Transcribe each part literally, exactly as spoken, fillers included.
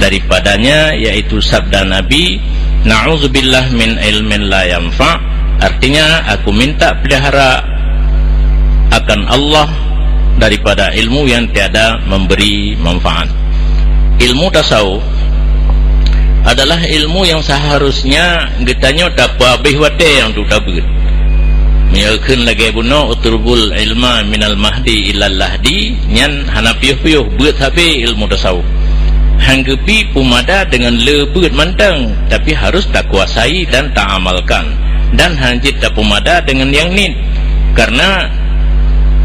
daripadanya, yaitu sabda Nabi, "Na'udzubillah min ilmin la yanfa'," artinya, "Aku minta pelihara akan Allah daripada ilmu yang tiada memberi manfaat." Ilmu tasawuf adalah ilmu yang seharusnya geutanyoe tapeuhabéh watée nyang tu tabeuet. Meunyoe kheun lagée bunoe, "Utlubul ilma minal mahdi ilal lahdi," nyan hana piôh-piôh beuet sabe ilmu tasawuf. Han geubi peumada deungon le beuet mantong, tapi harus takuasai dan taamalkan. Dan han jeuet tapeumada deungon nyang niet. Karena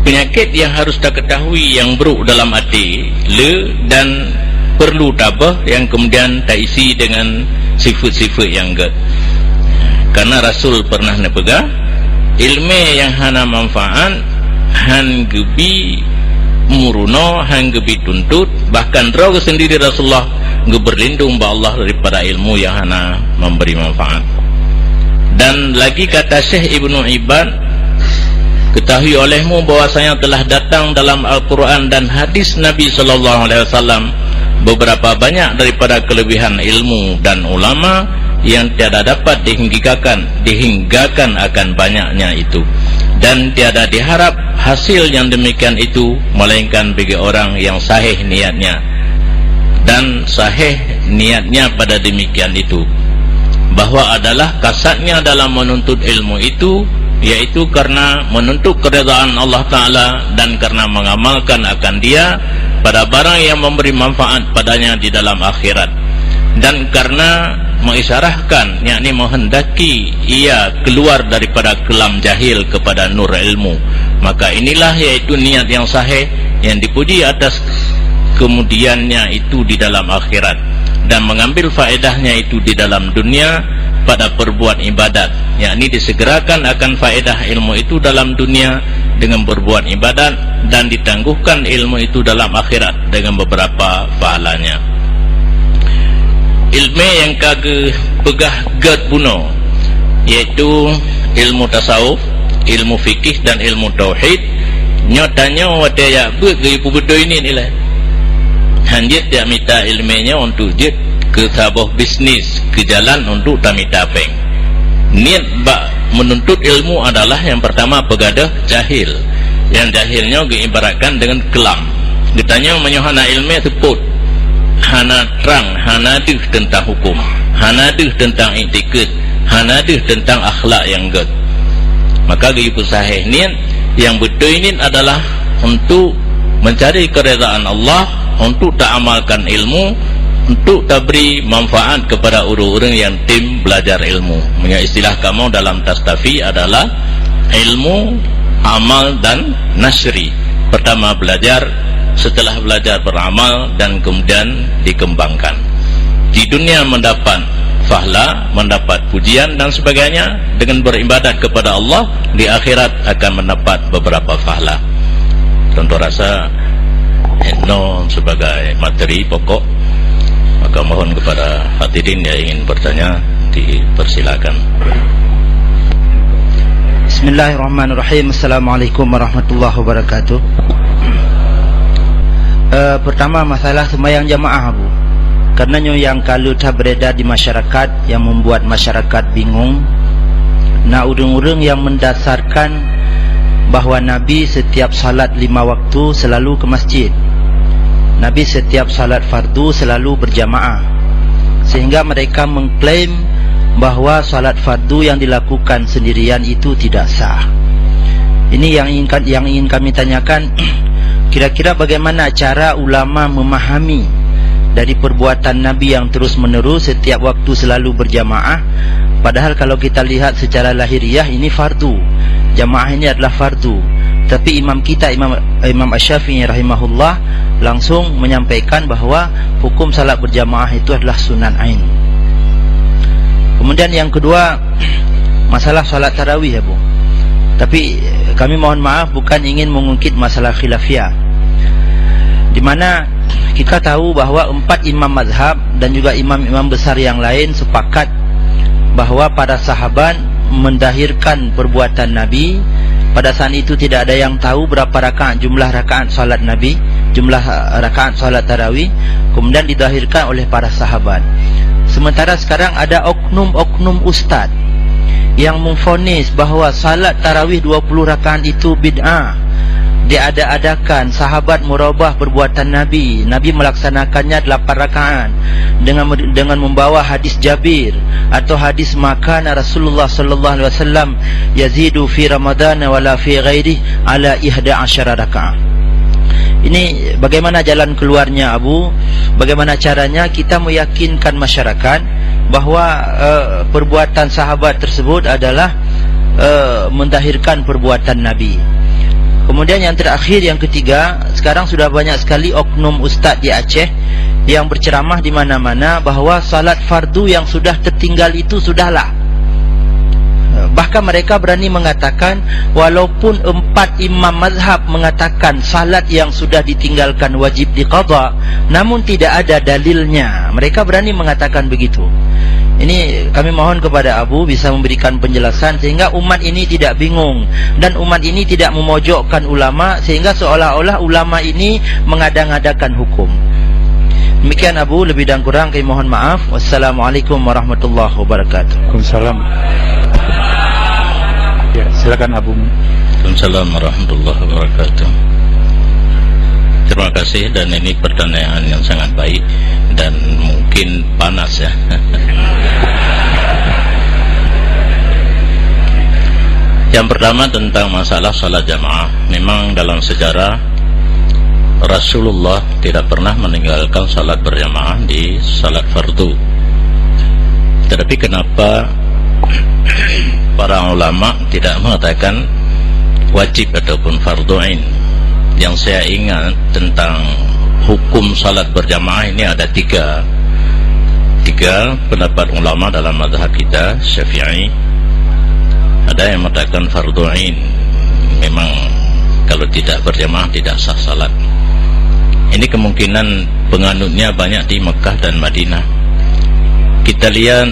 penyakit yang harus taketahui yang brok dalam até le dan perlu tabeuet yang kemudian taisi dengan sifeuet-sifeuet nyang gét. Karena Rasul pernah neupeugah, "Ileumé nyang hana manfaat, han geubi meurunoe, han geubi tuntot, bahkan droe geuh sendiri Rasulullah geubeurlindong bak Allah daripada ilmu nyang hana memberi manfaat." Dan lagi kata Syekh Ibnu Ibad, "Ketahui olehmu bahwasanya telah datang dalam Al-Quran dan hadis Nabi sallallahu alaihi wasallam beberapa banyak daripada kelebihan ilmu dan ulama yang tiada dapat dihinggakan, dihinggakan akan banyaknya itu. Dan tiada diharap hasil yang demikian itu, melainkan bagi orang yang sahih niatnya." Dan sahih niatnya pada demikian itu, bahwa adalah kasatnya dalam menuntut ilmu itu, yaitu karena menuntut keridhaan Allah Ta'ala dan karena mengamalkan akan Dia pada barang yang memberi manfaat padanya di dalam akhirat, dan karena mengisyarahkan, yakni menghendaki ia keluar daripada kelam jahil kepada nur ilmu. Maka inilah yaitu niat yang sahih yang dipuji atas kemudiannya itu di dalam akhirat, dan mengambil faedahnya itu di dalam dunia pada perbuat ibadat, yakni disegerakan akan faedah ilmu itu dalam dunia dengan berbuat ibadat, dan ditangguhkan ilmu itu dalam akhirat dengan beberapa pahalanya. Ileumé nyang ka geupeugah gét bunoe, yaitu ilmu tasawuf, ilmu fikih dan ilmu tauhid, nyoe tanyoe watée jak beuet geuyue peubeutôi niet ilée. Han jeuet jak mita ileumé nyoe untuk jeuet keu saboh bisnis, keu jalan untuk tamita péng. Niet bak menuntut ilmu adalah yang pertama peugadôh jahil. Nyang jahil nyoe geuibaratkan deungon kelam. Geutanyoe meunyoe hana ileumé seupôt, hana trang, hana deuh teuntang huköm, hana deuh teuntang iktikeuet, hana deuh teuntang akhlak nyang gét. Maka geuyue peusahéh niet, nyang beutôi niet adalah untuk mencari keridhaan Allah, untuk taamalkan ilmu, untuk tabri manfaat kepada ureuëng-ureuëng nyang tem belajar ilmu. Meunyoe istilah kamoe dalam Tastafi adalah ilmu, amal, dan nasri. Pertama belajar, setelah belajar beramal, dan kemudian dikembangkan. Di dunia mendapat fahla, mendapat pujian dan sebagainya dengan beribadat kepada Allah, di akhirat akan mendapat beberapa fahla. Contoh rasa, eh, nyoe sebagai materi pokok, maka mohon kepada hadirin yang ingin bertanya, dipersilakan. Bismillahirrahmanirrahim. Assalamualaikum warahmatullahi wabarakatuh. Eh, pertama, masalah sembahyang jamaah, Abu. Karena nyoe nyang ka le that beredar di masyarakat, yang membuat masyarakat bingung. Na ureuëng-ureuëng yang mendasarkan bahwa Nabi setiap salat lima waktu selalu ke masjid. Nabi setiap salat fardu selalu berjamaah. Sehingga mereka mengklaim bahwa salat fardu yang dilakukan sendirian itu tidak sah. Ini yang ingin, yang ingin kami tanyakan, kira-kira bagaimana cara ulama memahami dari perbuatan Nabi yang terus-menerus setiap waktu selalu berjamaah, padahal kalau kita lihat secara lahiriah ini fardu. Jamaah ini adalah fardu. Tapi imam kita, Imam, Imam Asy-Syafi'i rahimahullah, langsung menyampaikan bahwa hukum salat berjamaah itu adalah sunat ain. Kemudian yang kedua, masalah salat tarawih, ya, Bu. Tapi, kami mohon maaf, bukan ingin mengungkit masalah khilafiyah. Di mana kita tahu bahwa empat imam mazhab dan juga imam-imam besar yang lain sepakat bahwa para sahabat mendahirkan perbuatan Nabi Pada saat itu tidak ada yang tahu berapa rakaat jumlah rakaat salat Nabi, jumlah, eh, rakaat salat tarawih, kemudian didahirkan oleh para sahabat. Sementara sekarang ada oknum-oknum ustaz yang memvonis bahwa salat tarawih dua puluh rakaat itu bid'ah, diada-adakan, sahabat merubah perbuatan Nabi, Nabi melaksanakannya delapan rakaat dengan, dengan membawa hadis Jabir atau hadis, "Maka Rasulullah sallallahu alaihi wasallam yazidu fi Ramadhan wala fi ghairih ala ihda asyara rakaat." Ini bagaimana jalan keluarnya, Abu? Bagaimana caranya kita meyakinkan masyarakat bahwa, eh, perbuatan sahabat tersebut adalah, eh, mendahirkan perbuatan Nabi? Kemudian yang terakhir, yang ketiga, sekarang sudah banyak sekali oknum ustaz di Aceh yang berceramah di mana-mana bahwa salat fardu yang sudah tertinggal itu sudahlah. Bahkan mereka berani mengatakan, walaupun empat imam mazhab mengatakan salat yang sudah ditinggalkan wajib diqadha, namun tidak ada dalilnya. Mereka berani mengatakan begitu. Ini kami mohon kepada Abu bisa memberikan penjelasan sehingga umat ini tidak bingung dan umat ini tidak memojokkan ulama sehingga seolah-olah ulama ini mengada-ngadakan hukum. Demikian, Abu, lebih dan kurang kami mohon maaf. Wassalamualaikum warahmatullahi wabarakatuh. Waalaikumsalam. Ya, silakan, Abu. Waalaikumsalam warahmatullahi wabarakatuh. Terima kasih, dan ini pertanyaan yang sangat baik dan mungkin panas, ya. Yang pertama, tentang masalah salat jamaah. Memang dalam sejarah, Rasulullah tidak pernah meninggalkan salat berjamaah di salat fardu. Tetapi kenapa para ulama tidak mengatakan wajib ataupun fardu ain? Yang saya ingat tentang hukum salat berjamaah ini ada tiga. Tiga pendapat ulama dalam mazhab kita, Syafi'i. Ada yang mengatakan fardu ain. Memang kalau tidak berjamaah tidak sah salat. Ini kemungkinan penganutnya banyak di Mekah dan Madinah. Kita lihat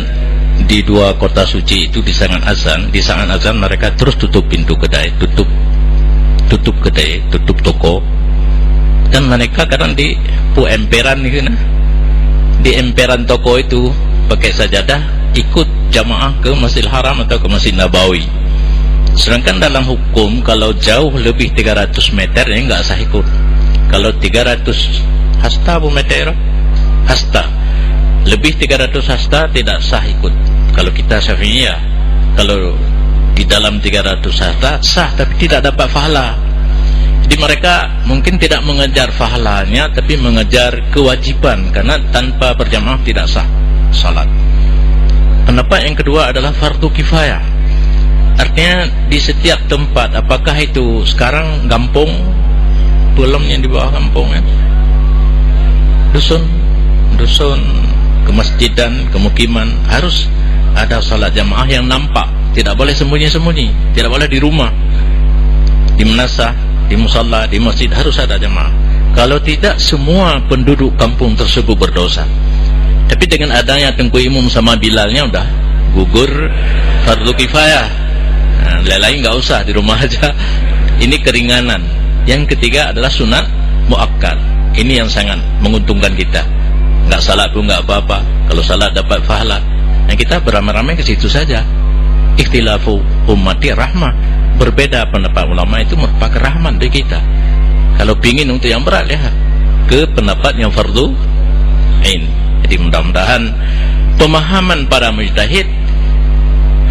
di dua kota suci itu di saat azan, di saat azan mereka terus tutup pintu kedai, tutup, tutup kedai, tutup toko. Dan mereka kadang di pu emperan gitu nah. Di emperan toko itu pakai sajadah, ikut jamaah ke Masjidil Haram atau ke Masjid Nabawi. Sedangkan dalam hukum, kalau jauh lebih tiga ratus meter, ini nggak sah ikut. Kalau tiga ratus hasta, bu meter, hasta. Lebih tiga ratus hasta tidak sah ikut. Kalau kita Syafi'iyah, kalau di dalam tiga ratus hasta, sah, tapi tidak dapat pahala. Jadi mereka mungkin tidak mengejar pahalanya, tapi mengejar kewajiban, karena tanpa berjamaah tidak sah salat. Pendapat yang kedua adalah fardu kifayah. Artinya, di setiap tempat, apakah itu sekarang gampong, belum yang di bawah gampong, ya? Dusun, dusun, kemasjidan, kemukiman, harus ada salat jamaah yang nampak. Tidak boleh sembunyi-sembunyi, tidak boleh di rumah, di madrasah, di musala, di masjid, harus ada jamaah. Kalau tidak, semua penduduk kampung tersebut berdosa. Tapi dengan adanya Teungku Imum sama Bilalnya, udah gugur fardu kifayah. Nah, lain-lain nggak usah, di rumah aja. Ini keringanan. Yang ketiga adalah sunat muakkad. Ini yang sangat menguntungkan kita. Nggak salat pun nggak apa-apa. Kalau salat dapat pahala. Dan kita beramai-ramai ke situ saja. Ikhtilafu ummati rahmah. Berbeda pendapat ulama itu merupakan rahmat bagi kita. Kalau pingin untuk yang berat, lihat ke pendapat yang fardu ain. Jadi mudah-mudahan pemahaman para mujtahid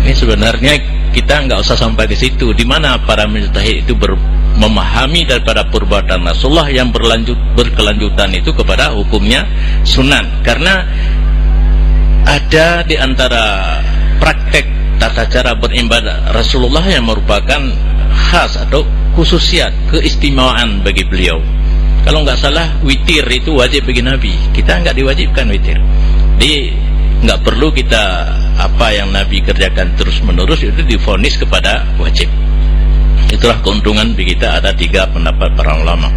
ini sebenarnya kita nggak usah sampai ke situ. Di mana para mujtahid itu ber-, memahami daripada perbuatan Rasulullah yang berlanjut, berkelanjutan itu kepada hukumnya sunat. Karena ada di antara praktek tata cara beribadah Rasulullah yang merupakan khas atau khususiat, keistimewaan bagi beliau. Kalau nggak salah, witir itu wajib bagi Nabi. Kita nggak diwajibkan witir. Jadi, nggak perlu kita, apa yang Nabi kerjakan terus-menerus itu divonis kepada wajib. Itulah keuntungan bagi kita ada tiga pendapat para ulama.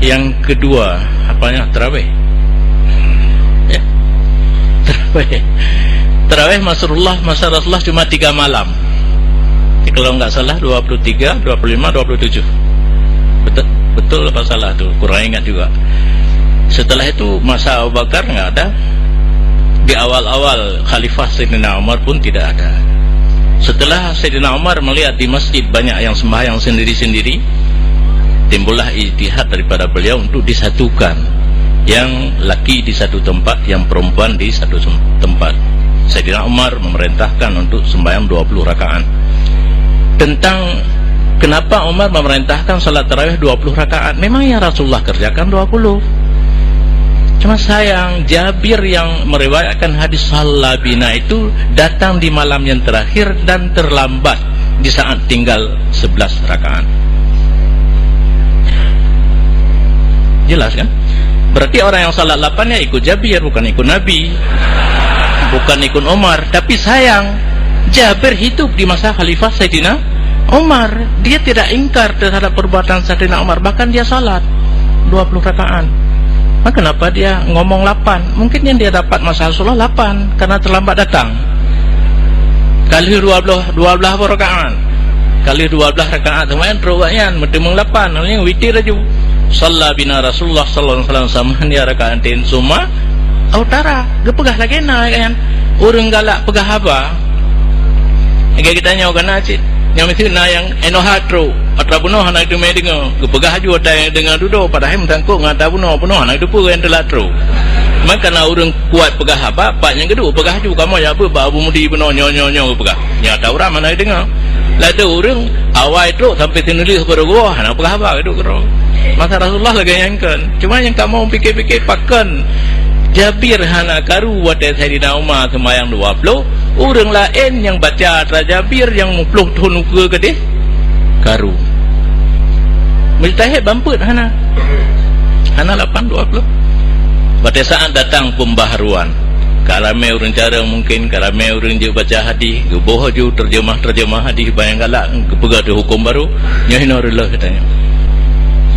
Yang kedua, apanya? Tarawih. Ya. Tarawih. Tarawih masa Rasulullah, masa Rasulullah cuma tiga malam. Kalau nggak salah, dua puluh tiga, dua puluh lima, dua puluh tujuh. Betul, betul apa salah tu? Kurang ingat juga. Setelah itu, masa Abu Bakar nggak ada. Di awal-awal Khalifah Sayyidina Umar pun tidak ada. Setelah Sayyidina Umar melihat di masjid banyak yang sembahyang sendiri-sendiri, timbullah ijtihad daripada beliau untuk disatukan. Yang laki di satu tempat, yang perempuan di satu sem-, tempat. Sayyidina Umar memerintahkan untuk sembahyang dua puluh rakaat. Tentang kenapa Umar memerintahkan salat tarawih dua puluh rakaat, memang yang Rasulullah kerjakan dua puluh. Cuma sayang, Jabir yang meriwayatkan hadis shalla bina itu datang di malam yang terakhir dan terlambat di saat tinggal sebelas rakaat. Jelas kan? Berarti orang yang salat lapan ya ikut Jabir, bukan ikut Nabi, bukan ikut Umar. Tapi sayang, Jabir hidup di masa Khalifah Sayyidina Umar. Dia tidak ingkar terhadap perbuatan Sayyidina Umar, bahkan dia salat dua puluh rakaat. Nah, kenapa dia ngomong lapan? Mungkin yang dia dapat masa Rasulullah lapan, karena terlambat datang. Kali dua belas, dua belas rakaat. Kali dua belas rakaat, lumayan trok awak nyan, meuteumèe lapan, lalu witir laju. Shalla bina Rasulullah sallallahu alaihi wasallam thamaniya raka'atin tsumma autara. Geupeugah lagèe na kan. Ureueng galak peugah haba. Lagèe geutanyoe ka na cit. Nyang miseue na nyang inoe that trok, atra bunoe hana teumèe deungö. Geupeugah laju atra nyang deungö dudoe, padahai meusangkot ngon atra bunoe, bunoe hana teupeue nyang teulat trok. Maka na ureueng kuat peugah haba, pat nyang geuduek peugah laju, kamoe nyang beuet bak Abu Mudi bunoe nyoe, nyoe, nyoe geupeugah. Nyata ureueng hana deungö. Ladôm ureueng awai trok sampoe sineulheueh baru geuwoe, hana peugah haba, geuduek keudroe. Masa Rasulullah lagèe nyan kon. Cuma nyang kamoe pike-pike pakon Jabir hana karu watèe Saidina Umar seumayang dua ploh, ureueng laén nyang baca atra Jabir nyang muplôh thôn ukeue keudeh karu. Mujtahid ban peuet hana. Hana lapan dua ploh. Watèe saat datang pembaharuan, ka ramè ureueng carông mungken, ka ramè ureueng jeuet baca hadih, geuboh laju teurjeumah-teurjeumah hadih ban nyang galak, geupeugah teuh hukôm barô, nyoe hinoe reuloh geutanyoe.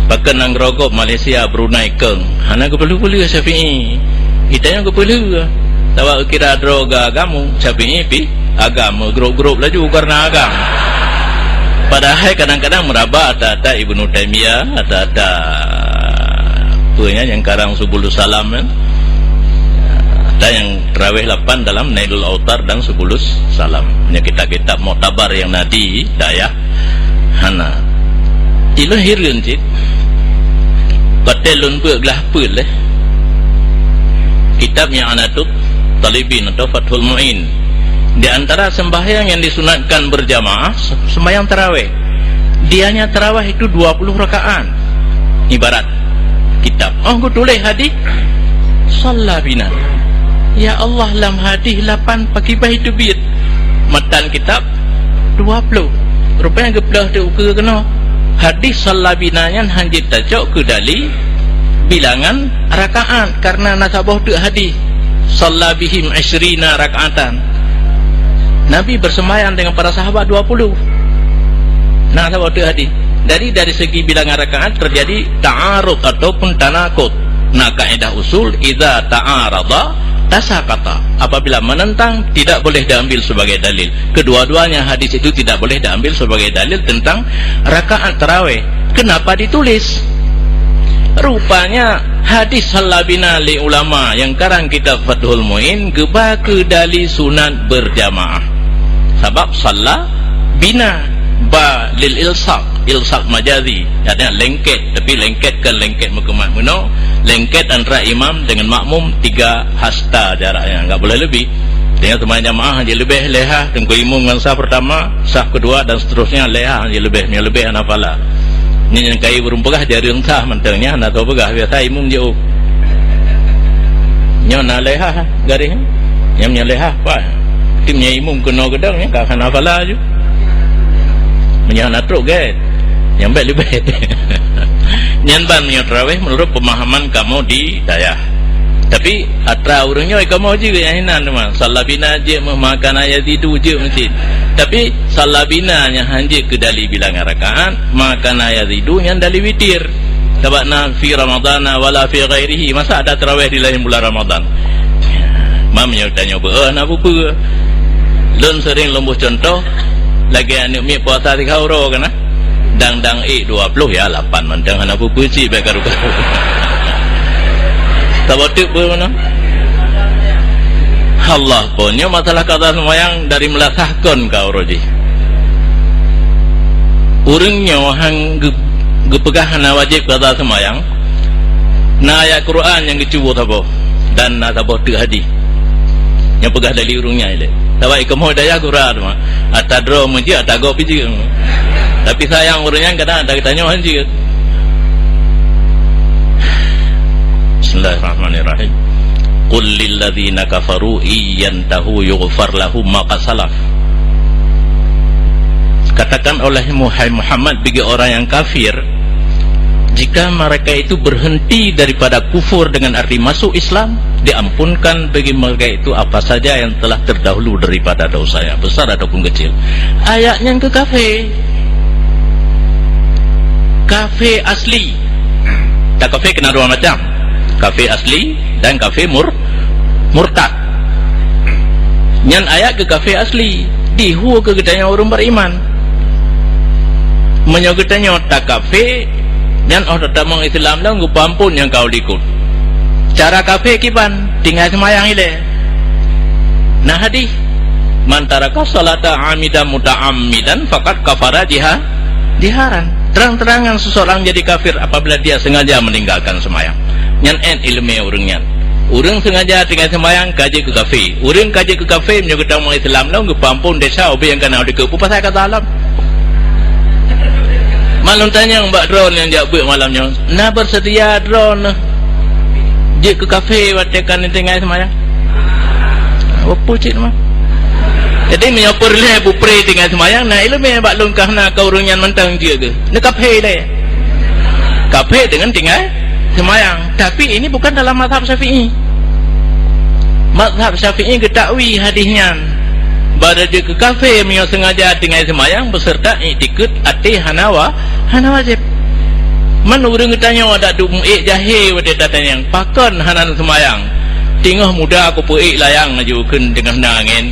Pakon nanggroe gob Malaysia, Brunei kong, hana geupeulheueh-peulheueh Syafi'i. Geutanyoe geupeulheueh. Sabab kira droe agam, Syafi'i pih agam, meugrôp-grôp laju kareuna agam. Padahai kadang-kadang meuraba ata-ata Ibnu Taimiyah, ata-ata peue nyan nyang karang Subulus Salam nyan. Ata nyang tarawih lapan dalam Nailul Autar dan Subulus Salam. Nyan kitab-kitab muktabar nyang na di dayah hana. Ilôn hireuen cit. Watèe lôn beuet glah peuet lé kitab I'anatut Talibin atau Fathul Mu'in. Di antara sembahyang yang disunatkan berjamaah, se-, sembahyang tarawih. Dianya tarawih itu dua puluh rakaat. Ibarat kitab. Oh, geutuléh hadih, "Shalla bina." Ya Allah, lam hadih lapan pakibah teubiet. Matan kitab dua ploh. Rupanya geupeulheueh teuh ukeue keunoe. Hadih "Shalla bina" nyan hana jeuet tacok keu dali bilangan rakaat, karena na saboh teuk hadih, "Shalla bihim isyrina rak'atan." Nabi bersembahyang dengan para sahabat dua puluh. Na saboh teuk hadih. Jadi, dari segi bilangan rakaat terjadi ta'arud ataupun tanakut. Na kaidah usul, "Idza ta'arada tasaqata." Apabila menentang, tidak boleh diambil sebagai dalil. Kedua-duanya hadis itu tidak boleh diambil sebagai dalil tentang rakaat tarawih. Kenapa ditulis? Rupanya hadis "Shalla bina" lé ulama nyang karang kitab Fathul Mu'in geuba keu dali sunat berjamaah. Sabab "shalla bina", ba lil ilsaq, ilsaq majazi, artinya lengket, tapi lengket kon lengket meukeumah meunoe, lengket antara imam dengan makmum tiga hasta jaraknya, enggak boleh lebih. Dengan teuma jamaah hana leubeh lhèe ha, teungku imum ngon saf pertama, saf kedua dan seterusnya lhèe ha hana leubeh, meunyo leubeh hana pahala. Nyan nyang kayém ureueng peugah jareueng sah mantong nyan, hana teupeugah biasa imum jiôh. Nyoe na lhèe ha garéh. Nyan meunyo lhèe ha, pat. Tapi meunyo imum keunoe geudong, nyan ka hana pahala ju. Meunyo hana trok gèt, nyan bèk leubeh. Nyan ban meunyo tarawih menurut pemahaman kamoe di dayah. Tapi atra ureueng nyoe kamoe jeuet nyang hinan teuma. "Shalla bina" jeuet, "ma kana yazidu" jeuet meucit. Tapi "shalla bina" nyang hana jeuet keu dali bilangan rakaat, "ma kana yazidu" nyan dali witir. Sabab na "fi ramadhana wala fi ghairihi", masa ada tarawih di laén bulan Ramadan? Mam nyoe tanyoe beu, eh, na peue-peue. Lôn seuring lôn boh cuntoh, Lagèe aneuk miet puasa tiga uroe kan, ah? Dang-dang ék dua ploh, ya lapan mantong hana peue-peue cit bèk karu-karu. Saboh teuk peue meunan? Allah po, nyoe masalah qadha seumayang dari meulasah kon ka uroe jih. Ureueng nyoe han geu-, geupeugah hana wajéb qadha seumayang, na ayat Quran nyang geucuboh saboh, dan na saboh teuk hadis. Nyang peugah dari ureueng nyan ilèe. Sabab ikomoh daya gura teuma. Ata droe meujeuet, ata gob pih jeuet. Tapi sayang ureueng nyan kadang ata geutanyoe han jeuet. Bismillahirrahmanirrahim. Qul lil ladzina kafaru in yantahu yughfar lahum ma qad salaf. Katakan olehmu, hai Muhammad, bagi orang yang kafir, jika mereka itu berhenti daripada kufur dengan arti masuk Islam, diampunkan bagi mereka itu apa saja yang telah terdahulu daripada dosanya, besar ataupun kecil. Ayat nyan keu kafé. Kafé asli. Dak kafé keunan dua macam. Kafé asli dan kafé mur-, murtad. Nyan ayat keu kafé asli. Dihue keu geutanyoe ureueng beriman. Meunyoe geutanyoe takafé, nyan óh tatamong Islam lom geupeuamphon nyang ka u likot. Cara kafé kiban, tinggai seumayang ilèe. Na hadis, "Man taraka salata amidan muta'ammidan faqad kafara jiha-, jiharan." Terang-terangan seseorang jadi kafir apabila dia sengaja meninggalkan sembahyang. Nyan èn ileumèe ureueng nyan. Ureueng sengaja tinggai sembahyang ka jeuet keu kafé. Ureueng ka jeuet keu kafé meunyoe geutamong Islam lom geupeuamphon desya ubé nyang ka na u likot. Peue pasai ka salah lom? Malum tanyong bak droeneuh nyang jak beuet malam nyoe, na beuseudia droeneuh jeuet keu kafé watèe ka neutinggai seumayang? Peue cit mah. Jadi meunyoe peureulèe beupré tinggai seumayang, na ileumèe bak lôn ka hana ka ureueng nyan mantong jeuet geuh. Neukafé lé. Kafé deungon tinggai seumayang. Tapi ini bukan dalam mazhab Syafi'i. Mazhab Syafi'i geutakwil hadis nyan. Bara jeuet keu kafé meunyoe sengaja tinggai seumayang beserta iktikad até hana wa-, hana wajéb. Man ureueng geutanyoe adak duek meuék jahé watèe tatanyong, "Pakon hana neuseumayang?" Teungoh muda kupeuék layang laju kheun teungoh na angén.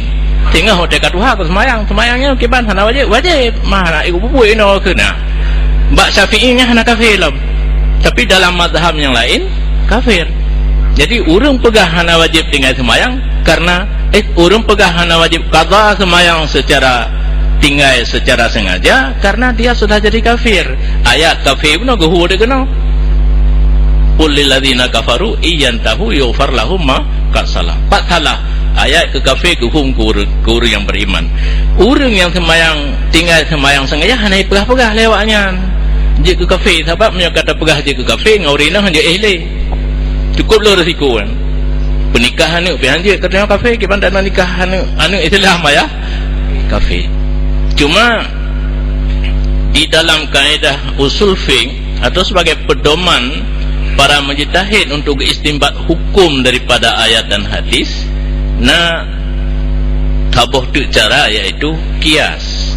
Teungoh watèe ka tuha kuseumayang, seumayang nyan kiban hana wajéb, wajéb. Mah hana ék kububuet inoe kheun na. Bak Syafi'i nyan hana kafé lom. Tapi dalam mazhab nyang laén, kafir. Jadi, ureueng peugah hana wajéb tinggai seumayang karena, eh, ureueng peugah hana wajéb qadha seumayang secara tinggai secara sengaja karena dia sudah jadi kafir. Ayat kafé bunoe geuhue dikeunoe. "Qul lil ladzina kafaru in yantahu yughfar lahum ma qad salaf." Pat salah. Ayat keu kafé geuhue keu ureueng, keu ureueng nyang beriman. Ureueng nyang seumayang, tinggai seumayang sengaja hana jipeugah-peugah lé awak nyan jeuet keu kafé, sabab meunyoe ka tapeugah jeuet keu kafé, ngon ureueng inong han jeuet éh lé. Cukup le risiko kan. Peunikah aneuk pih han jeuet, ka tanyong kafé, kiban dak na nikah aneuk, aneuk Islam ayah kafé. Cuma di dalam kaedah usul fiqh atau sebagai pedoman para mujtahid untuk istinbat hukum daripada ayat dan hadis, na saboh teuk cara, yaitu kias.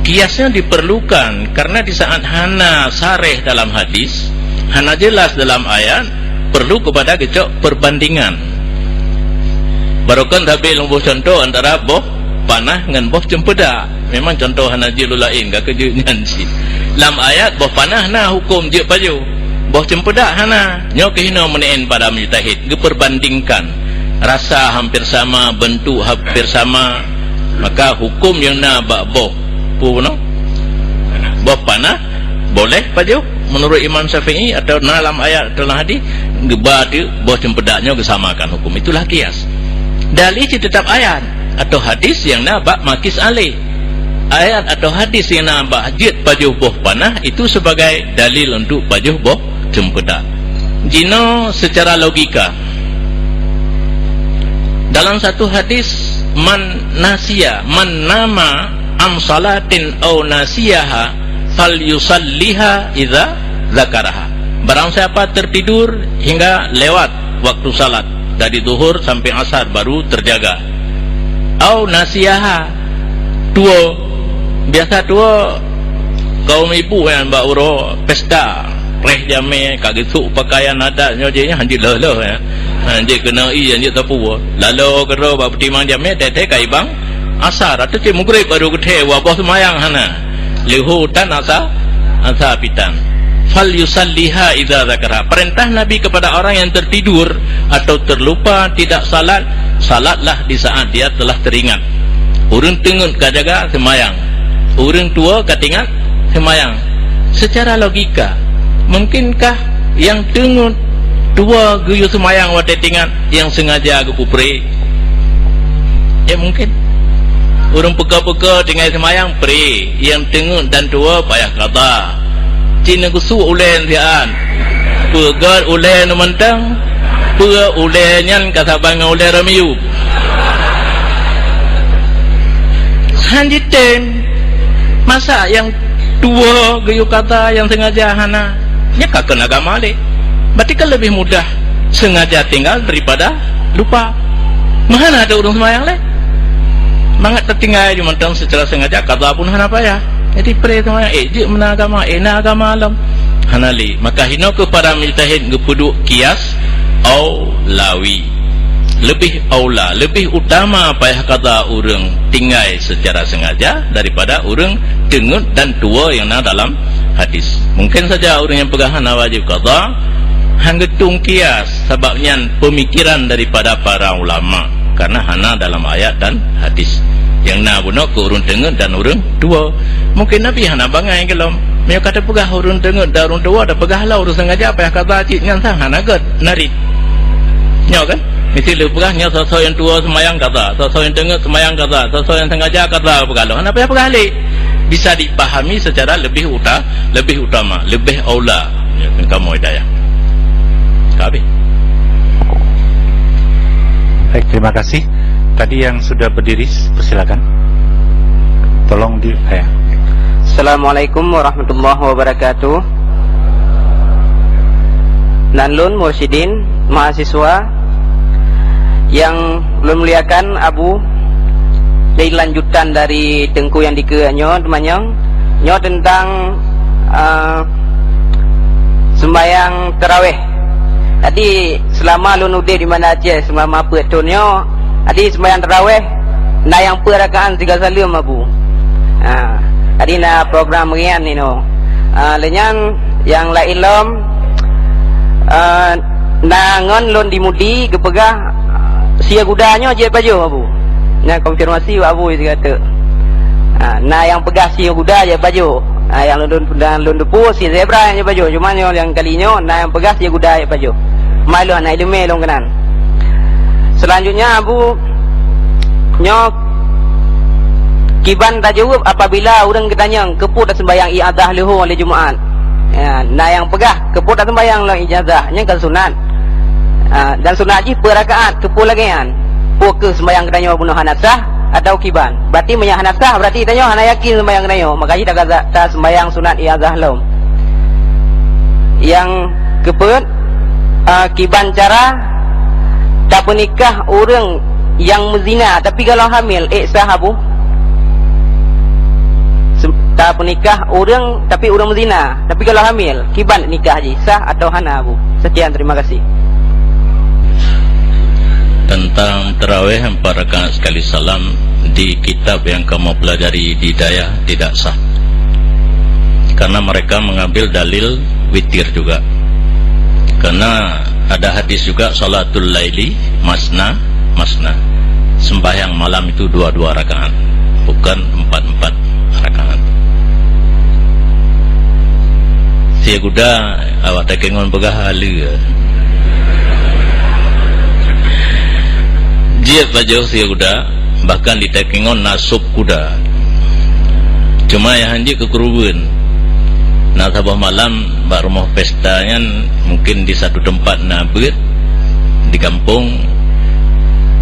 Kias nyan diperlukan karena di saat hana sareh dalam hadis, hana jelas dalam ayat, perlu kepada geucok perbandingan. Baroekon sabe lôn boh contoh antara boh panah ngon boh ceumpeudak. Memang contoh hana jeuet lôn laén, ka keuh jeuet nyan cit. Lam ayat boh panah na huköm jeuet pajoh. Boh ceumpeudak hana. Nyoe keuh hinoe meuneu'en para mujtahid, geuperbandingkan. Rasa hampir sama, bentuk hampir sama, maka huköm nyang na bak boh, peue bunoe? Boh panah boleh pajoh menurut Imam Syafi'i, atau na lam ayat atau lam hadis, geuba teuk boh ceumpeudak nyoe geusamakan huköm. Itulah kias. Dalil cit teutap ayat atau hadis nyang na bak makis aleh. Ayat atau hadis nyang na bak jeuet pajoh boh panah itu sebagai dalil untuk pajoh boh ceumpeudak. Jinoe secara logika, dalam satu hadis, "Man nasiya, man nama am salatin au nasiyaha, falyusalliha idza zakaraha." Barang siapa tertidur hingga lewat waktu salat, dari zuhur sampai asar baru terjaga. Au nasiyaha, tuwo. Biasa tuwo kaum ibu nyan bak uroe pesta, reh jamé, ka geusok pakaian adat nyoe jih nyan, hanjeuet lheueh-lheueh nyan. Hanjeuet keunoe ie, hanjeuet sapeue. Lalo keudroe bak peutimang jamé, teuh-teuh ka ibang Asar atau cit Maghrib baru geuthèe, wabah seumayang hana. Leuhô tan asa, asa pitan. "Fal yusalliha idza dzakara." Perintah Nabi kepada orang yang tertidur atau terlupa tidak salat, salatlah di saat dia telah teringat. Ureuëng teungeut ka jaga, seumayang. Ureuëng tuwo ka teuingat, seumayang. Secara logika, mungkinkah nyang teungeut tuwo geuyue seumayang watèe teuingat, nyang sengaja geupeupré? Ya, mungkin. Ureuëng peuko-peuko tinggai seumayang, pré. Nyang teungeut dan tuwo payah qadha. Cit neugeusu ulèe siat. Peugöt ulèe nyoe mantong. Peue ulèe nyan ka saban ngon ulèe Romiu. Han jitem. Masa nyang tuwo geuyue qadha, nyang sengaja hana? Nyan ka keu agama lé. Berarti kan lebih mudah sengaja tinggal daripada lupa. Meuhana ada ureuëng seumayang lé. Mangat teutinggai di mantong secara sengaja, qadha pun hana payah. Jadi pré seumayang, eh, jeuet meunan agama, eh, na agama lom. Hana lé. Maka hino keuh para mujtahid geupeuduek kias aulawi. Lebih aula, lebih utama payah qadha ureuëng tinggai secara sengaja daripada ureuëng teungeut dan tuwo nyang na dalam hadis. Mungkin saja ureuëng nyang peugah hana wajéb qadha, han geutueng kias, sabab nyan peumikiran daripada para ulama, karena hana dalam ayat dan hadis. Nyang na bunoe keu ureuëng teungeut dan ureuëng tuwo. Mungkin Nabi hana bangai keulom. Meunyoe ka teupeugah ureuëng teungeut dan ureuëng tuwo, teupeugah lom ureuëng sengaja payah qadha cit, nyan sang hana gét narit. Nyoe kan? Mesti lé peugah nyoe, soe-soe nyang tuwo seumayang qadha, soe-soe nyang teungeut seumayang qadha, soe-soe nyang sengaja qadha peugah lom. Hana payah peugah lé. Bisa dipahami secara lebih uta-, lebih utama, lebih aula. Ya, kamoe hidayah. Ka habis. Baik, terima kasih. Tadi yang sudah berdiri, persilakan. Tolong di, ya. Assalamualaikum warahmatullahi wabarakatuh. Nan lôn Mursyidin, mahasiswa nyang lôn muliakan, Abu. Jadi lanjutan dari Teungku nyang dikeue nyoe, teumanyong. Nyoe teuntang, eh, seumbahyang taraweh. Jadi, seulama lôn udeb di Banda Aceh, seulama peuet thon nyoe, jadi seumbahyang taraweh na nyang peuet rakaat sigoe saleuem, Abu. Ha, jadi na program ngieng nyoe. Ah, lheueh nyan nyang laén lom, ah, na ngon lôn di Mudi geupeugah, sie guda nyoe jeuet pajoh, Abu. Nyan konfirmasi bak Abu sigoe teuk. Ah, na nyang peugah sie guda jeuet pajoh. Ah, nyang lôn, nyang lôn teupeue sie zebra nyang jeuet pajoh. Cuma nyoe nyang kali nyoe na nyang peugah sie guda jeuet pajoh. Mai lôn hana iéleumé lôn keunan. Selanjutnya, Abu, nyoe kiban tajaweueb apabila ureuëng geutanyong keupeue taseumbahyang i'adah leuhô lé Jumaat. Ya, na nyang peugah keupeue taseumbahyang lom i'adah, nyan ka sunat. Ah, dan sunat jih peuet rakaat, keupeue lagée nyan? Peu kheueh seumbahyang geutanyoe bunoe hana sah atau kiban? Berarti meunyo hana sah, berarti tanyoe hana yakin seumbahyang geutanyoe, maka jih taga-, taseumbahyang sunat i'adah lom. Nyang keupeuet, ah, kiban cara tapeunikah ureuëng nyang meuzina tapi gohlom hamil, ék sah, Abu? Sem-, tapeunikah ureuëng tapi ureuëng meuzina tapi gohlom hamil, kiban nikah jih, sah atau hana, Abu? Sekian, terima kasih. Tentang tarawih empat rakaat sekali salam, di kitab yang kamu pelajari di dayah tidak sah. Karena mereka mengambil dalil witir juga. Karena ada hadis juga, "Salatul laili masna, masna." Sembahyang malam itu dua-dua rakaat, bukan empat-empat rakaat. Sie guda, awak takengon peugah haleue. Jeuet pajoh sie guda, bahkan di takengon na sop kuda. Cuma nyang hanjeuet keu keureubeuen. Na saboh malam bak rumoh pesta nyan, mungkin di satu tempat na beuet di gampông.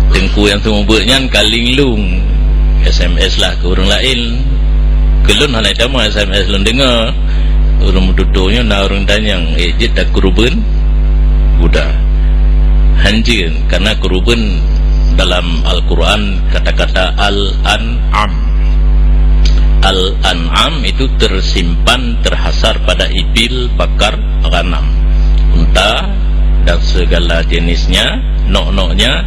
Teungku nyang seumeubeuet nyan ka linglung, S M S lah keu ureuëng laén. Keu lôn hana tamong S M S, lôn deungoe ureuëng meututoe nyoe na ureuëng tanyong, "Eh, jeuet takeureubeuen guda?" Hanjeuet, karena keureubeuen dalam Al-Quran kata-kata al-an'am. Al-an'am itu tersimpan, terhasar pada ibil, bakar, ghanam, unta, dan segala jenisnya, nok-noknya,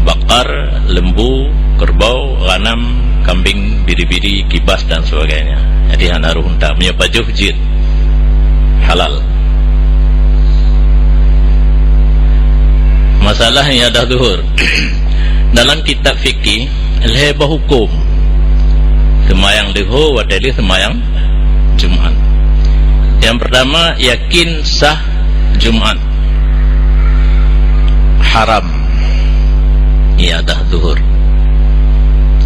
bakar, lembu, kerbau, ghanam, kambing, biri-biri, kibas dan sebagainya. Jadi hana rôh unta. Meunyoe pajoh jeuet, halal. Masalah iadah zuhur. Dalam kitab fikih, lhèe boh hukôm seumayang leuhô watèe lheuh seumayang Jumat. Yang pertama, yakin sah Jumat. Haram iadah zuhur.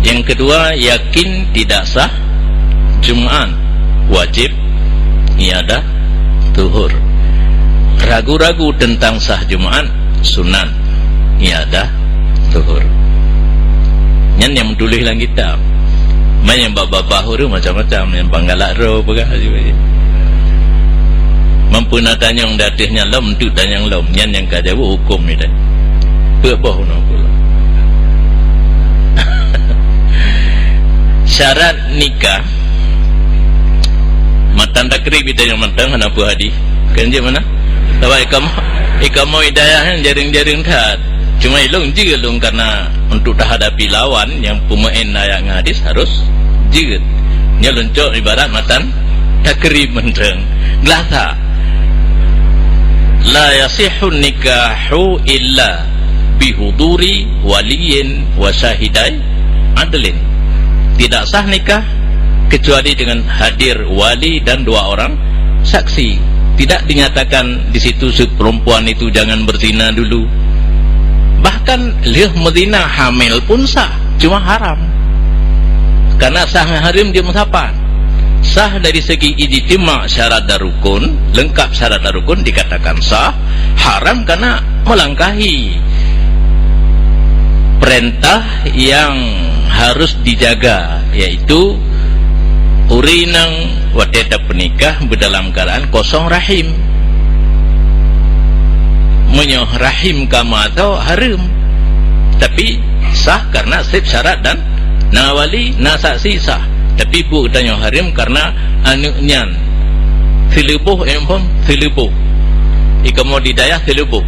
Yang kedua, yakin tidak sah Jumat. Wajib iadah zuhur. Ragu-ragu tentang sah Jumat, sunat iadah zuhur. Nyan nyang meutuléh lam kitab. Man nyang bak babah ureueng macam-macam, nyang panggalak droe peugah. Mampu na tanyong di ateueh nyan lom, untuk tanyong lom. Nyan nyang ka jaweueb hukôm nyan. Peuet boh unoe pula. Syarat nikah, matan takrib ita nyang mantong hana peue hadis. Kan jeuet mana? Sabab ikamah, ikamah hidayah nyan jareueng-jareueng that. Cuma ilôn jeuet lôn karena untuk tahadapi lawan nyang peumeu'en ayat ngon hadis harus jeuet. Nyoe lôn cok ibarat matan takrib mantong. Glah that. La yasihun nikahu illa bihuduri waliyyin wa syahidai adlin. Tidak sah nikah kecuali dengan hadir wali dan dua orang saksi. Tidak dinyatakan di situ si perempuan itu jangan berzina dulu. Bahkan lheueh meuzina hamil pun sah, cuma haram. Karena sah ngon hareuem jeuet meusapat. Sah dari segi ijtima' syarat dan rukun, lengkap syarat dan rukun dikatakan sah, haram karena melangkahi perintah yang harus dijaga, yaitu ureueng inong watèe tapeunikah beudalam keuadaan kosong rahim. Meunyoe rahim ka meuasoe, hareuem. Tapi sah karena seb syarat dan na wali, na saksi, sah. Tapi buet geutanyoe hareuem karena aneuk nyan seuleuboh, eh, phon seuleuboh. Ikamoe di dayah seuleuboh.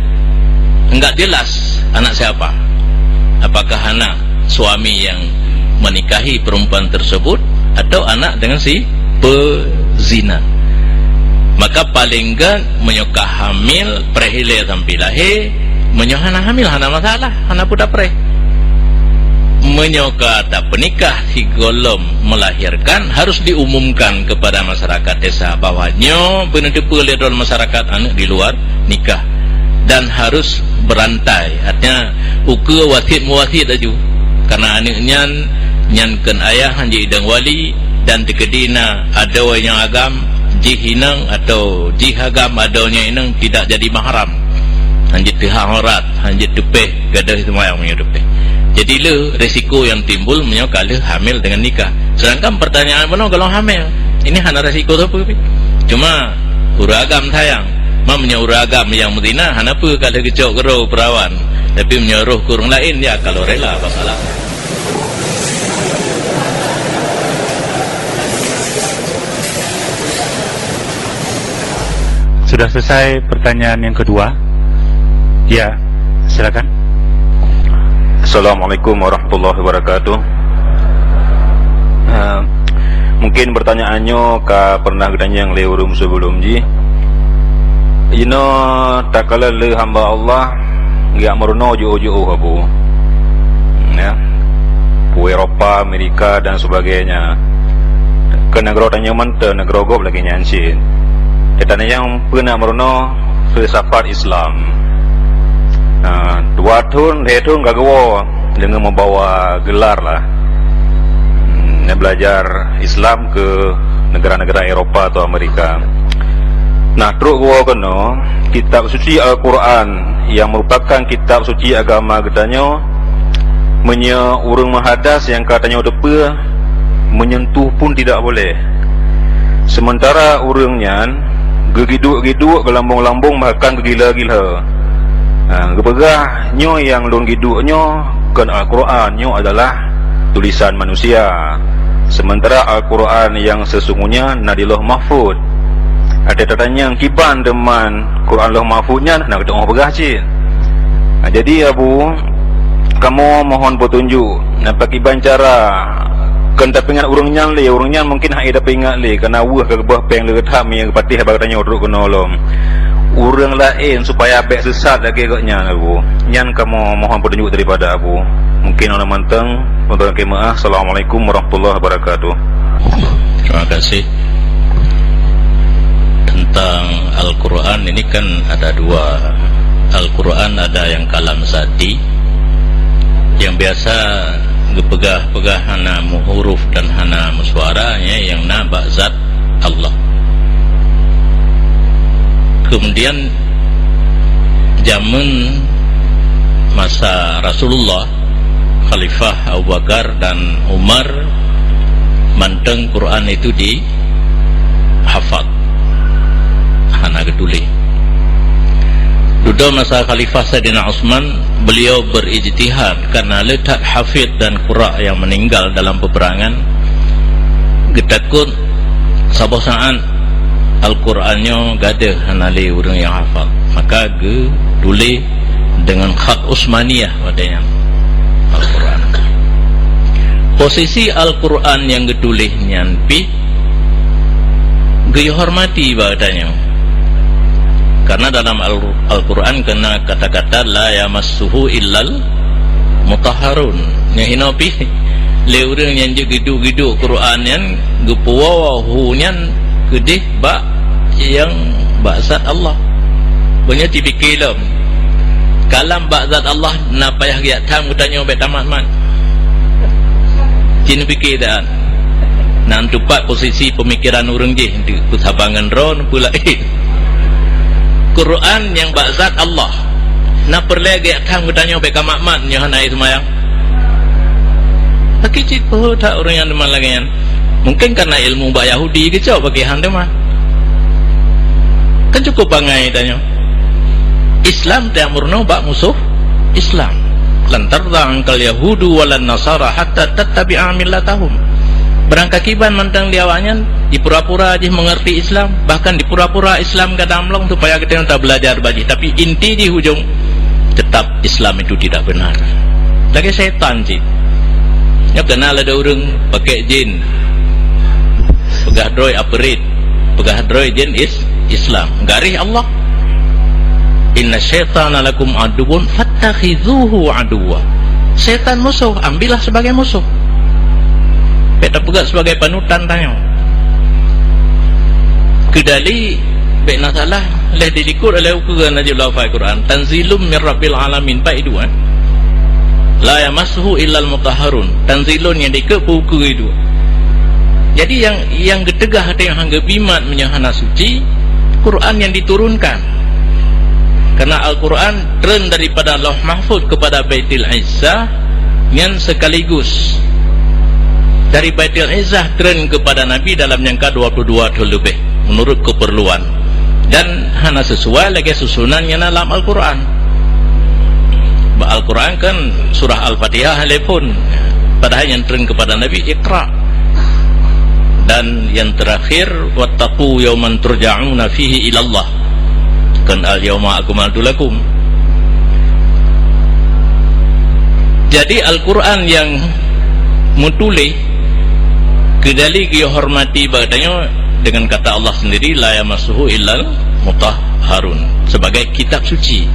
Enggak jelas anak siapa. Apakah anak suami yang menikahi perempuan tersebut atau anak dengan si pezina. Maka paling gèt meunyoe ka hamil, preh ilèe sampai lahé, meunyoe hana hamil, hana masalah, hana peue tapreh. Meunyoe ka tapeunikah sigohlom melahirkan, harus diumumkan kepada masyarakat desa bahwa nyoe beuneuteupeue lé droe masyarakat aneuk di luar nikah dan harus berantai. Artinya, ukeue wasiet meuwasiet laju. Karena aneuk nyan, nyan kheun ayah han jeuet idong wali, dan teukeudi na adoe nyang agam jih inong atau jih agam adoe nyang inong tidak jadi mahram. Han jeuet teuhah aurat, han jeuet teupeh, gadôh seumayang meunyoe teupeh. Jadi le risiko yang timbul meunyoe ka lheueh hamil dengan nikah. Sedangkan pertanyaan bunoe golom hamil. Ini hana risiko sapeue pih. Cuma ureueng agam sayang. Ma meunyoe ureueng agam nyang meuzina, hana peue ka lheueh geucok keudroe perawan. Tapi meunyoe roh keu ureueng laén, ya kalau rela, masalah. Sudah selesai pertanyaan yang kedua? Ya, silakan. Assalamualaikum warahmatullahi wabarakatuh. Ah, mungkin pertanyaan nyoe ka pernah geutanyong lé ureueng sebelum jih. Jinoe takalon lé hamba Allah geujak meurunoe jiôh-jiôh, Abu. Ya. Eropa, Amerika dan sebagainya. Keu nanggroe tanyoe mantong, nanggroe gob lagèe nyan cit. Teutanyoe nyang peue na meurunoe filsafat Islam. Nah, dua thon, lhèe thon ka geuwoe deungon meubawa gelar lah. Hmm, belajar Islam keu negara-negara Eropa atau Amerika. Nah, trok geuwoe keunoe, kitab suci Al-Quran yang merupakan kitab suci agama geutanyoe, meunyoe ureueng meuhadas nyang ka tanyoe teupeue, menyentuh pun tidak boleh. Sementara ureueng nyan geugiduek-giduek, geulambong-lambong, bahkan geugila-gila. Ha, geupeugah, "Nyoe nyang lôn giduek nyoe kon Al-Quran, nyoe adalah tulisan manusia. Sementara Al-Quran yang sesungguhnya na di Lauh Mahfuz." Até tatanyong kiban teuma Quran Lauh Mahfuz nyan, hana geuteu'oh peugah cit. Ha, jadi, Abu, Kamoe mohon peutunjuk, na pakriban cara keu tapeuingat ureuëng nyan lé, ureuëng nyan mungken hana tapeuingat lé, kareuna weueh ka geuboh péng leuet that meunyo geupatéh bak geutanyoe trok keunoe lom. Ureuëng laén supaya bék sesat lagée gobnyan, Abu. Nyan kamoe mohon peutunjuk daripada Abu. Mungken nyoe mantong, meudoa keu meuah. Assalamualaikum warahmatullahi wabarakatuh. Terima kasih. Tentang Al-Quran ini kan ada dua. Al-Quran ada yang kalam zati, yang biasa geupeugah-peugah hana meuhuruf dan hana meusuara, ya, yang na bak zat Allah. Kemudian, jameun masa Rasulullah, Khalifah Abu Bakar dan Umar, mantong Quran itu dihafal, hana geutuléh. Dudoe masa Khalifah Saidina Utsman, beliau berijtihad karena le that hafid dan qurra yang meninggal dalam peperangan. Geutakot saboh saat Al-Quran nyoe gadôh hana lé ureuëng nyang hafal, maka geutuléh deungon khat Utsmaniyah watée nyan Al-Quran. Posisi Al-Quran nyang geutuléh nyan pih geuyue hormati bak geutanyoe. Karena dalam Al-, Al-Quran keunan kata-kata, "La yamassuhu illal mutahharun." Nyang hinoe pih lé ureuëng nyang jeuet geuduek-geuduek Quran nyan geupeuwoe hu nyan keudeh bak nyang bak zat Allah. Beunyoe cipike lom, kalam bak zat Allah na payah geujak tham geutanyoe bék tamat-mat. Cit neupike that. Na tupat posisi peumikiran ureuëng jih, peusabangan droe, peue laén. Quran nyang bak zat Allah. Na peureulée geujak tham geutanyoe bék ka mat-mat nyoe hana seumayang. Tapi cit peue that ureuëng nyang teuma lagée nyan. Mungken karena ilmu bak Yahudi geucok bak Tuhan teuma. Kan cukup bangai tanyoe. Islam teuamurno bak musoh Islam. "Lan tardha ankal yahudu walan nasara hatta tattabi'a millatahum." Barang kakiban mantong di awaknyan, dipura-pura jih mengerti Islam, bahkan dipura-pura Islam gadam long supaya geutanyoe tabeulajar bak jih. Tapi inti jih ujong, tetap Islam itu tidak benar. Lagée setan cit. Nyoe kenal ada ureuëng pakai jin. Peugah droe aperit, peugah droe jin is-, Islam. Garéh Allah, "Inna syaitana lakum aduwwun fattakhidhuhu aduwwa." Setan musuh, ambillah sebagai musuh. Bék tapeugah sebagai panutan tanyoe. Keudali bék na salah, lheueh dilikot oleh ukeue Najib Lafai Quran, "Tanzilum mir Rabbil Alamin", bak iduan. "La yamassuhu illal mutahharun." Tanzilun nyang dikeue peu ukeue iduan. Jadi nyang, nyang geuteugah ateueh nyang hana geubimat meunyoe hana suci, Quran nyang diturunkan. Karena Al-Quran treun daripada Lauh Mahfuz kepada Baitul Izzah, nyan sekaligus. Dari Baitul Izzah treun kepada Nabi dalam jangka dua puluh dua thon leubeh, menurut keperluan. Dan hana sesuai lagée susunan nyang na lam Al-Quran. Bak Al-Quran kan surah Al-Fatihah lé phon. Padahai nyang treun kepada Nabi Iqra. Dan yang terakhir, "Wattaqu yauman turja'una fihi ilallah." Kan, "Al-yauma akmaltu lakum." Jadi Al-Quran nyang meutuléh keudali geuyue hormati bak tanyoe dengan kata Allah sendiri, "La yamassuhu illal mutahharun", sebagai kitab suci.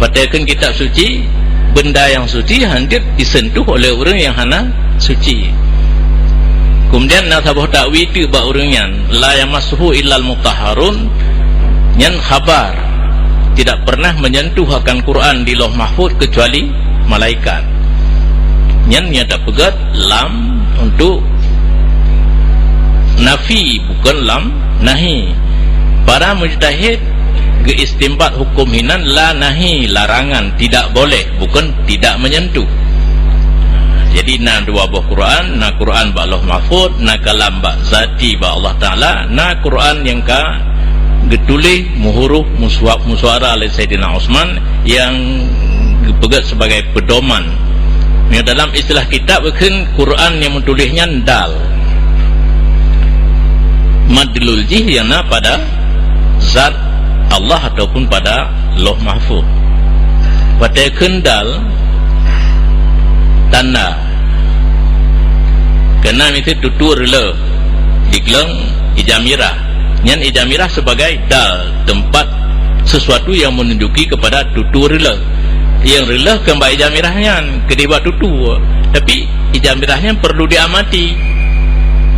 Patéh kheun kitab suci, benda nyang suci hana jeuet disentuh oleh ureuëng nyang hana suci. Kemudian na saboh takwil teuk bak ureuëng nyan, "La yamassuhu illal mutahharun", nyan khabar. Tidak pernah menyentuh akan Quran di Lauh Mahfuz kecuali malaikat. Nyan nyata peugét lam untuk nafi, bukan lam nahi. Para mujtahid geuistimbat hukum hinan la nahi, larangan, tidak boleh, bukan tidak menyentuh. Jadi na dua boh Quran, na Quran bak Lauh Mahfuz, na kalam bak zati bak Allah Taala, na Quran nyang ka geutuléh meuhuruf, meusuab, meusuara lé Saidina Utsman nyang geupeugét sebagai pedoman. Nyang dalam istilah kitab kheun Quran nyang meutuléh nyan dal. Madlul jih nyang na pada zat Allah ataupun pada Lauh Mahfuz. Watée kheun dal, tanda. Keunan miseue tutue reuloh, jiglong ija mirah. Nyan ija mirah sebagai dal, tempat sesuatu yang menunjuki kepada tutue reuloh. Nyang reuloh keu bak ija mirah nyan, keudeh bak tutue. Tapi ija mirah nyan perlu diamati.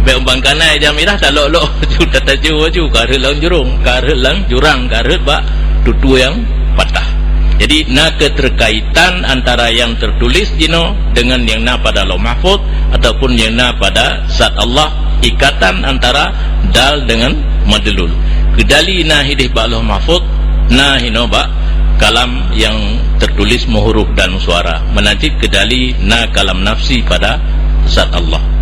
Bék umbang kana ija mirah talok-lok laju, tataju laju, ka rhot lam jurong, ka rhot lam jurang, ka rhot bak tutue nyang patah. Jadi, na keterkaitan antara nyang tertulis jinoe dengan nyang na pada Lauh Mahfuz ataupun nyang na pada zat Allah, ikatan antara dal dengan madlul. Keudali na hideh bak Lauh Mahfuz, na hinoe bak kalam nyang tertulis meuhuruf dan meusuara. Meunan cit keudali na kalam nafsi pada zat Allah.